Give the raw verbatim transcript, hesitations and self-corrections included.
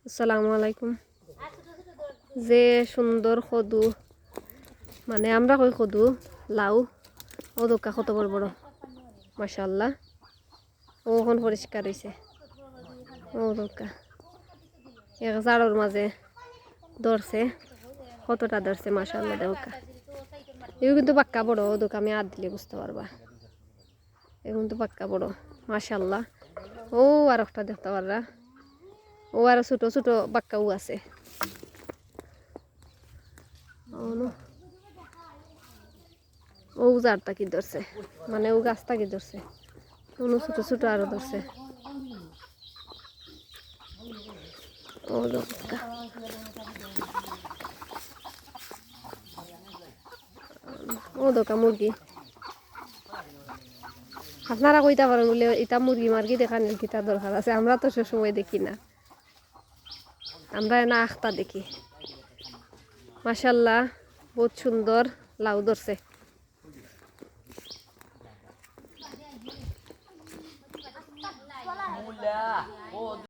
আসসালামু আলাইকুম। যে সুন্দর কদু, মানে আমরা কই কদু, লাউ, অউ দেউক্কা কত বড় বড়, মাশাআল্লাহ। অউ অখন পরিষ্কার অইছে, অউ দেউক্কা এক জাড়র মাঝে ধরছে, কতটা ধরছে মাশাআল্লাহ দেউক্কা। ইও কিন্তু বাক্কা বড়, অউ দেউক্কা আমি আত দিলে বুঝতা পারবা। এগুন তো বাক্কা বড়, মাশাআল্লাহ। অউ আরোকটা দেখতা পাররা, অউ আরো ছোট ছোট বাক্কাও আছে। অউ জাড় থাকি ধরছে, মানে অউ গাছ থাকি ধরছে, অনো ছোট ছোট আরো ধরছে। অউ দেউক্কা, অউ দেউক্কা মুরগি। আপনারা কইতা পারইন বুলে, ইতা মুরগি মার্গি দেখানির কিতা দরকার আছে? আমরা তো সব সময় দেখি না, আমরা এনা আখতা দেখি। মাশাআল্লাহ, বউত সুন্দর লাউ ধরছে।